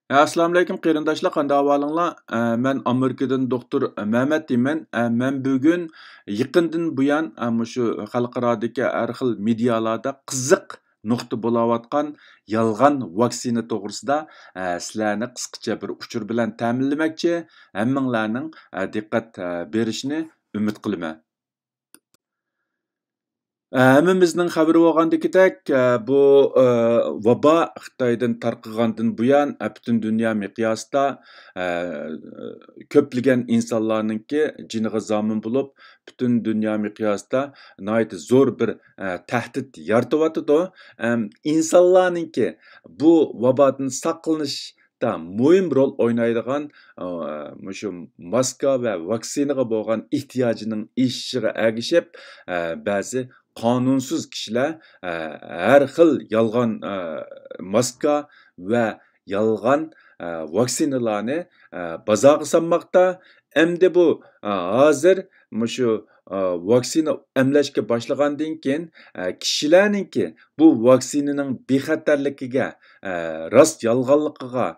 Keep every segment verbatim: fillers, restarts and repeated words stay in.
ئەسسالامۇئەلەيكۇم قېرىنداشلار، قانداق ئەھۋالىڭلار؟ ئە، مەن ئامېرىكىدىن دوختۇر مەمەت دەيمەن. ئە، مەن بۈگۈن يېقىندىن بۇيان، ئە، مۇشۇ خەلقئارادىكى ھەر خىل مېدىيالاردا قىزىق نۇقتا بولاۋاتقان يالغان ۋاكسىنا توغرىسىدا، ئە، سىلەرنى قىسقىچە بىر ئۇچۇر بىلەن تەمىنلىمەكچى. ھەممىڭلارنىڭ، ئە، دىققەت، ئە، بېرىشىنى ئۈمىد قىلىمەن. ھەممىمىزنىڭ خەۋىرى بولغاندىكىدەك، بۇ ۋابا خىتايدىن تارقىغاندىن بۇيان، پۈتۈن دۇنيا مىقياسىدا كۆپلىگەن ئىنسانلارنىڭكى جېنىغا زامىن بولۇپ، پۈتۈن دۇنيا مىقياسىدا ناھايىتى زور بىر تەھدىت يارىتىۋاتىدۇ. ئىنسانلارنىڭكى بۇ ۋابادىن ساقلىنىش تا مۇھىم رول ئوينايدىغان، ئا، مۇشۇ ماسكا ۋە ۋاكسىنىغا بولغان ئېھتىياجىنىڭ ئېشىشىغا ئەگىشىپ، ئا، بەزى قانۇنسىز كىشىلەر، ئا، ھەر خىل يالغان، ئا، ماسكا ۋە يالغان، ئا، ۋاكسىنىلارنى، ئا، بازارغا سالماقتا. ئەمدى بۇ، ئا، ھازىر مۇشۇ، ئا، ۋاكسىنا ئەملەشكە باشلىغاندىن كېيىن، ئا، كىشىلەرنىڭكى بۇ ۋاكسىنىنىڭ بىخەتەرلىكىگە، ئە، راست يالغانلىقىغا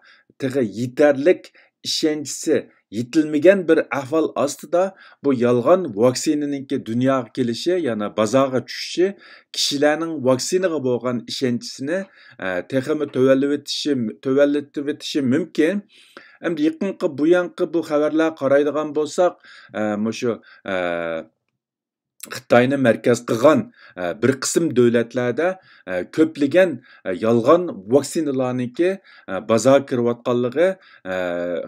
تېخى يېتەرلىك ئىشەنچىسى يېتىلمىگەن بىر ئەھۋال ئاستىدا، بۇ يالغان ۋاكسىنىنىڭكى دۇنياغا كېلىشى، يەنى بازارغا چۈشۈشى كىشىلەرنىڭ ۋاكسىنىغا بولغان ئىشەنچىسىنى، ئە، تېخىمۇ تۆۋەنلىۋېتىشى، تۆۋەنلىتىۋېتىشى مۇمكىن. ئەمدى يېقىنقى، بۇيانقى بۇ خەۋەرلەرگە قارايدىغان بولساق، ئە، مۇشۇ، ئە، خىتاينى مەركەز قىلغان، ئە، بىر قىسىم دۆلەتلەردە، ئە، كۆپلىگەن، ئە، يالغان ۋاكسىنىلارنىڭكى، ئە، بازارغا كىرىۋاتقانلىقى، ئە،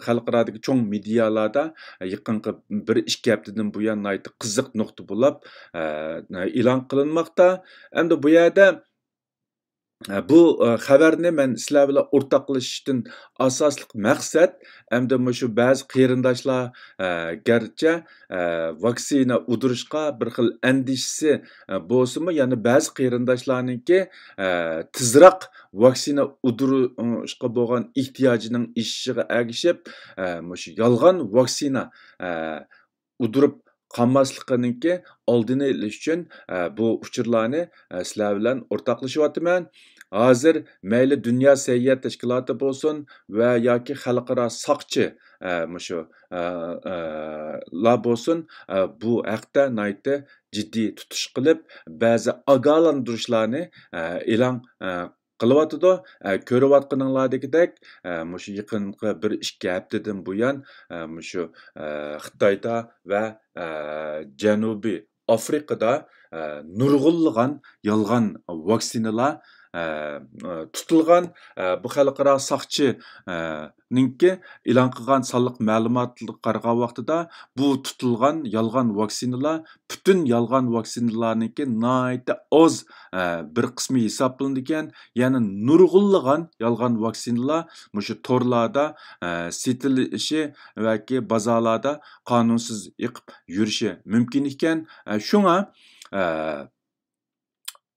خەلقئارادىكى چوڭ مېدىيالاردا، ئە، يېقىنقى بىر ئىككى ھەپتىدىن بۇيان ناھايىتى قىزىق نۇقتا بولۇپ، ئە، ئېلان قىلىنماقتا. ئەمدى بۇ يەردە ئە، بۇ، ئە، خەۋەرنى مەن سىلەر بىلەن ئورتاقلىشىشتىن ئاساسلىق مەقسەت، ئەمدى مۇشۇ بەزى قېرىنداشلار، ئە، گەرچە، ئە، ۋاكسىنا ئۇدۇرۇشقا بىر خىل ئەندىشىسى، ئە، بولسىمۇ، يەنە بەزى قېرىنداشلارنىڭكى، ئە، تېزراق ۋاكسىنا ئۇدۇرۇشقا بولغان ئېھتىياجىنىڭ ئېشىشىغا ئەگىشىپ، ئە، مۇشۇ يالغان ۋاكسىنا، ئە، ئۇدۇرۇپ قالماسلىقىنىڭكى ئالدىنى ئېلىش ئۈچۈن، ئە، بۇ ئۇچۇرلارنى، ئە، سىلەر بىلەن ئورتاقلىشىۋاتىمەن. ھازىر مەيلى دۇنيا سەھىيە تەشكىلاتى بولسۇن ۋە ياكى خەلقئارا ساقچى، ئە، مۇشۇ، ئە، ئە، لار بولسۇن، ئە، بۇ ھەقتە ناھايىتى جىددىي تۇتۇش قىلىپ، بەزى ئاگاھلاندۇرۇشلارنى، ئە، ئېلان، ئە، قىلىۋاتىدۇ. ئە، كۆرۈۋاتقىنىڭلاردىكىدەك، ئە، مۇشۇ يېقىنقى بىر ئىككى ھەپتىدىن بۇيان، ئە، مۇشۇ، ئە، خىتايدا ۋە، ئە، جەنۇبىي ئافرىقىدا، ئە، نۇرغۇنلىغان يالغان ۋاكسىنىلار، ئە، ئە، تۇتۇلغان. ئە، بۇ خەلقئارا ساقچى، ئە، نىڭكى ئېلان قىلغان سانلىق مەلۇماتلىرىغا قارىغان ۋاقتىدا، بۇ تۇتۇلغان يالغان ۋاكسىنىلار پۈتۈن يالغان ۋاكسىنىلارنىڭكى ناھايىتى ئاز، ئە، بىر قىسمى ھېسابلىنىدىكەن. يەنە نۇرغۇنلىغان يالغان ۋاكسىنىلار مۇشۇ تورلاردا، ئە، سېتىلىشى ياكى بازارلاردا قانۇنسىز ئېقىپ يۈرۈشى مۇمكىن ئىكەن. ئە، شۇڭا، ئە،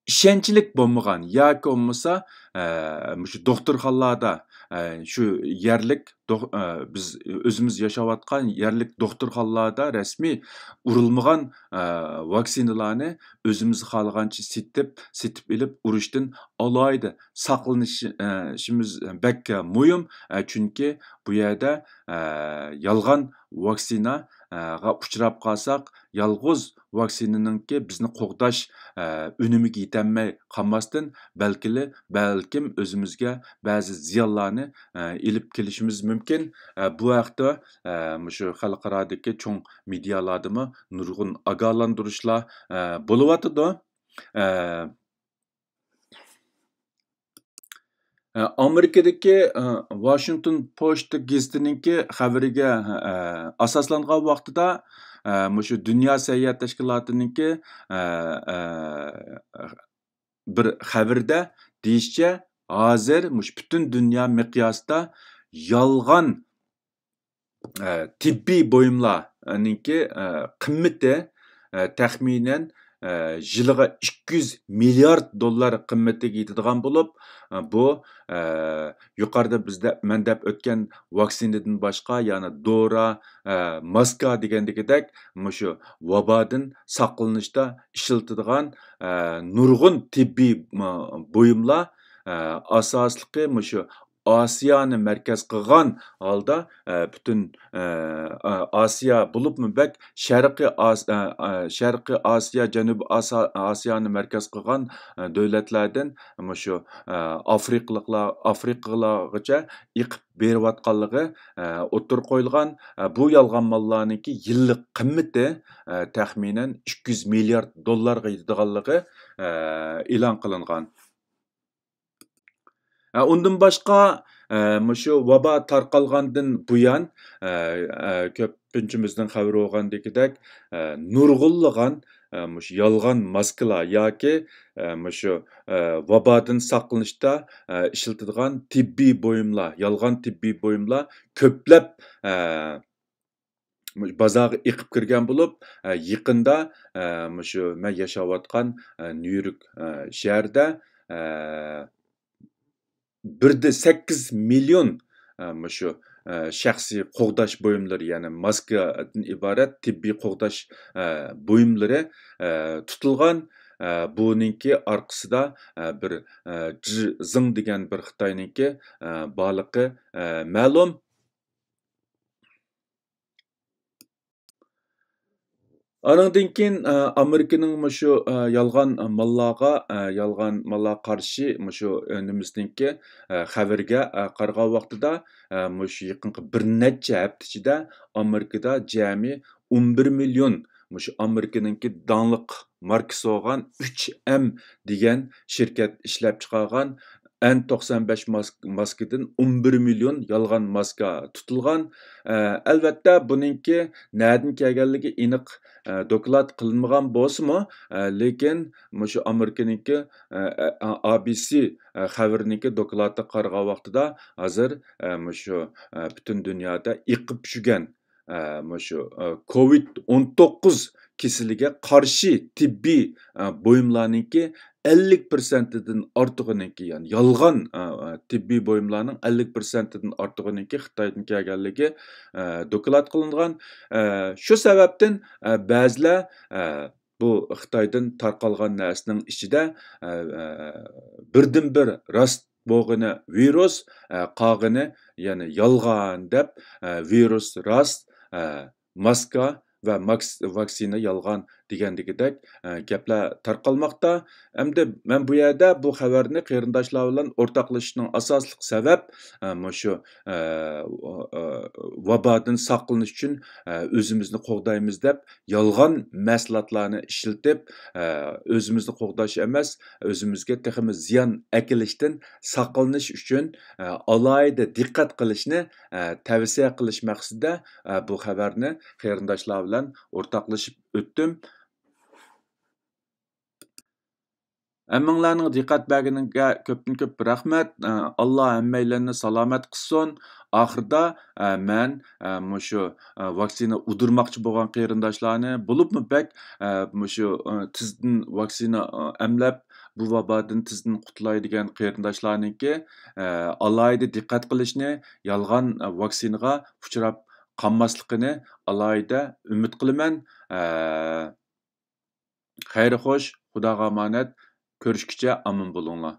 ئىشەنچلىك بولمىغان ياكى بولمىسا، ئە، مۇشۇ دوختۇرخانىلاردا، ئە، شۇ يەرلىك دوخ-، ئە، بىز ئۆزىمىز ياشاۋاتقان يەرلىك دوختۇرخانىلاردا رەسمىي ئۇرۇلمىغان، ئە، ۋاكسىنىلارنى ئۆزىمىز خالىغانچە سېتىپ، سېتىپ ئېلىپ ئۇرۇشتىن ئالاھىدە ساقلىنىش، ئە، ئىشىمىز بەك مۇھىم. ئە، چۈنكى بۇ يەردە، ئە، يالغان ۋاكسىنا، ئە، غا ئۇچراپ قالساق، يالغۇز ۋاكسىنىنىڭكى بىزنى قوغداش، ئە، ئۈنۈمىگە يېتەلمەي قالماستىن، بەلكىلى، بەلكىم ئۆزىمىزگە بەزى زىيانلارنى، ئە، ئېلىپ كېلىشىمىز مۇمكىن. ئە، بۇ ھەقتە، ئە، مۇشۇ خەلقئارادىكى چوڭ مېدىيالاردىمۇ نۇرغۇن ئاگاھلاندۇرۇشلار، ئە، بولۇۋاتىدۇ. ئە، ئامېرىكىدىكى، ئە، ۋاشىنگتون پوست گېزىتىنىڭكى خەۋىرىگە، ئە، ئاساسلانغان ۋاقتىدا، ئە، مۇشۇ دۇنيا سەھىيە تەشكىلاتىنىڭكى، ئە، ئە، بىر خەۋىرىدە دېيىشىچە، ھازىر مۇشۇ پۈتۈن دۇنيا مىقياسىدا يالغان ئە، تېببىي بۇيۇملارنىڭكى، ئە، قىممىتى، ئە، تەخمىنەن، ئە، يىلىغا ئىككى يۈز مىليارد دوللار قىممىتىگە يېتىدىغان بولۇپ، ئە، بۇ، ئە، يۇقىرىدا بىز دە-، مەن دەپ ئۆتكەن ۋاكسىنىدىن باشقا، يەنى دورا، ئە، ماسكا دېگەندىكىدەك مۇشۇ ۋابادىن ساقلىنىشتا ئىشلىتىدىغان، ئە، نۇرغۇن تېببىي، ئە، بۇيۇملار، ئە، ئاساسلىقى مۇشۇ ئاسىيانى مەركەز قىلغان ھالدا، ئە، پۈتۈن، ئە، ئا-، ئاسىيا بولۇپمۇ بەك شەرقىي ئاس-، ئە، ئە، شەرقىي ئاسىيا، جەنۇبىي ئاسا-، ئاسىيانى مەركەز قىلغان، ئە، دۆلەتلەردىن مۇشۇ، ئە، ئافرىقىلىقلار، ئافرىقىلارغىچە ئېقىپ بېرىۋاتقانلىقى، ئە، ئوتتۇرىغا قويۇلغان. ئە، بۇ يالغان ماللارنىڭكى يىللىق قىممىتى، ئە، تەخمىنەن ئىككى يۈز مىليارد دوللارغا يېتىدىغانلىقى، ئە، ئېلان قىلىنغان. ئە، ئۇندىن باشقا، ئە، مۇشۇ ۋابا تارقالغاندىن بۇيان، ئە، ئە، كۆپىنچىمىزنىڭ خەۋىرى بولغاندىكىدەك، ئە، نۇرغۇنلىغان، ئە، مۇشۇ يالغان ماسكىلار ياكى، ئە، مۇشۇ، ئە، ۋابادىن ساقلىنىشتا، ئە، ئىشلىتىدىغان تېببىي بۇيۇملار، يالغان تېببىي بۇيۇملار كۆپلەپ، ئە، بازارغا ئېقىپ كىرگەن بولۇپ، ئە، يېقىندا، ئە، مۇشۇ مەن ياشاۋاتقان، ئە، نيۇ يورك، ئە، شەھىرىدە، ئە، بىر دە سەككىز مىليون، ئە، مۇشۇ، ئە، شەخسىي قوغداش بۇيۇملىرى، يەنى ماسكىدىن ئىبارەت تېببىي قوغداش، ئە، بۇيۇملىرى، ئە، تۇتۇلغان. ئە، بۇنىڭكى ئارقىسىدا، ئە، بىر، ئە، جى زىڭ دېگەن بىر خىتاينىڭكى، ئە، بارلىقى، ئە، مەلۇم. ئانىڭدىن كېيىن، ئە، ئامېرىكىنىڭ مۇشۇ، ئە، يالغان ماللارغا، ئە، يالغان ماللارغا قارشى مۇشۇ، ئە، نېمىسىنىڭكى، ئە، خەۋىرىگە، ئە، قارىغان ۋاقتىدا، ئە، مۇشۇ يېقىنقى بىر نەچچە ھەپتە ئىچىدە ئامېرىكىدا جەمئىي ئون بىر مىليون مۇشۇ ئامېرىكىنىڭكى داڭلىق ماركىسى بولغان ئۈچ ئەم دېگەن شىركەت ئىشلەپچىقارغان ئەن توقسان بەش ماس-، ماسكىدىن ئون بىر مىليون يالغان ماسكا تۇتۇلغان. ئە، ئەلۋەتتە، بۇنىڭكى نەدىن كەلگەنلىكى ئېنىق، ئە، دوكلات قىلىنمىغان بولسىمۇ، ئە، لېكىن مۇشۇ ئامېرىكىنىڭكى، ئە، ئە، ئا بى سى، ئە، خەۋىرىنىڭكى دوكلاتىغا قارىغان ۋاقتىدا ھازىر، ئە، مۇشۇ، ئە، پۈتۈن دۇنيادا ئېقىپ چۈشكەن، ئە، مۇشۇ، ئە، كوۋىد ئون توققۇز كېسىلىگە قارشى تېببىي، ئە، بۇيۇملارنىڭكى ئەللىك پىرسەنتىدىن ئارتۇقىنىڭكى، يەنى يالغان، ئە، ئە، تېببىي بۇيۇملارنىڭ ئەللىك پىرسەنتىدىن ئارتۇقىنىڭكى خىتايدىن كەلگەنلىكى، ئە، دوكلات قىلىنغان. ئە، شۇ سەۋەبتىن، ئە، بەزىلەر، ئە، بۇ خىتايدىن تارقالغان نەرسىنىڭ ئىچىدە، ئە، ئە، بىردىنبىر راست بولغىنى ۋىرۇس، ئە، قالغىنى يەنى يالغان دەپ، ئە، ۋىرۇس راست، ئە، ماسكا ۋە ماكس-، ۋاكسىنا يالغان دېگەندىكىدەك، ئە، گەپلەر تارقالماقتا. ئەمدى مەن بۇ يەردە بۇ خەۋەرنى قېرىنداشلار بىلەن ئورتاقلىشىشنىڭ ئاساسلىق سەۋەب، ئە، مۇشۇ، ئە، ئە، ۋابادىن ساقلىنىش ئۈچۈن، ئە، ئۆزىمىزنى قوغدايمىز دەپ يالغان مەھسۇلاتلارنى ئىشلىتىپ، ئە، ئۆزىمىزنى قوغداش ئەمەس، ئۆزىمىزگە تېخىمۇ زىيان ئەكېلىشتىن ساقلىنىش ئۈچۈن، ئە، ئالاھىدە دىققەت قىلىشنى، ئە، تەۋسىيە قىلىش مەقسىتىدە، ئە، بۇ خەۋەرنى قېرىنداشلار بىلەن ئورتاقلىشىپ ئۆتتۈم. ھەممىڭلارنىڭ دىققەت بەرگىنىڭگە كۆپتىن كۆپ رەھمەت. ئە، ئاللا ھەممەيلەننى سالامەت قىلسۇن. ئاخىرىدا، ئە، مەن، ئە، مۇشۇ، ئە، ۋاكسىنا ئۇدۇرماقچى بولغان قېرىنداشلارنى، بولۇپمۇ بەك، ئە، مۇشۇ، ئە، تېزدىن ۋاكسىنا، ئە، ئەملەپ، بۇ ۋابادىن تېزدىن قۇتۇلاي دېگەن قېرىنداشلارنىڭكى، ئە، ئالاھىدە دىققەت قىلىشنى، يالغان، ئە، ۋاكسىنىغا ئۇچراپ قالماسلىقىنى ئالاھىدە ئۈمىد قىلىمەن. ئە، خەير خوش، خۇداغا ئامانەت، كۆرۈشكىچە ئامان بولۇڭلار.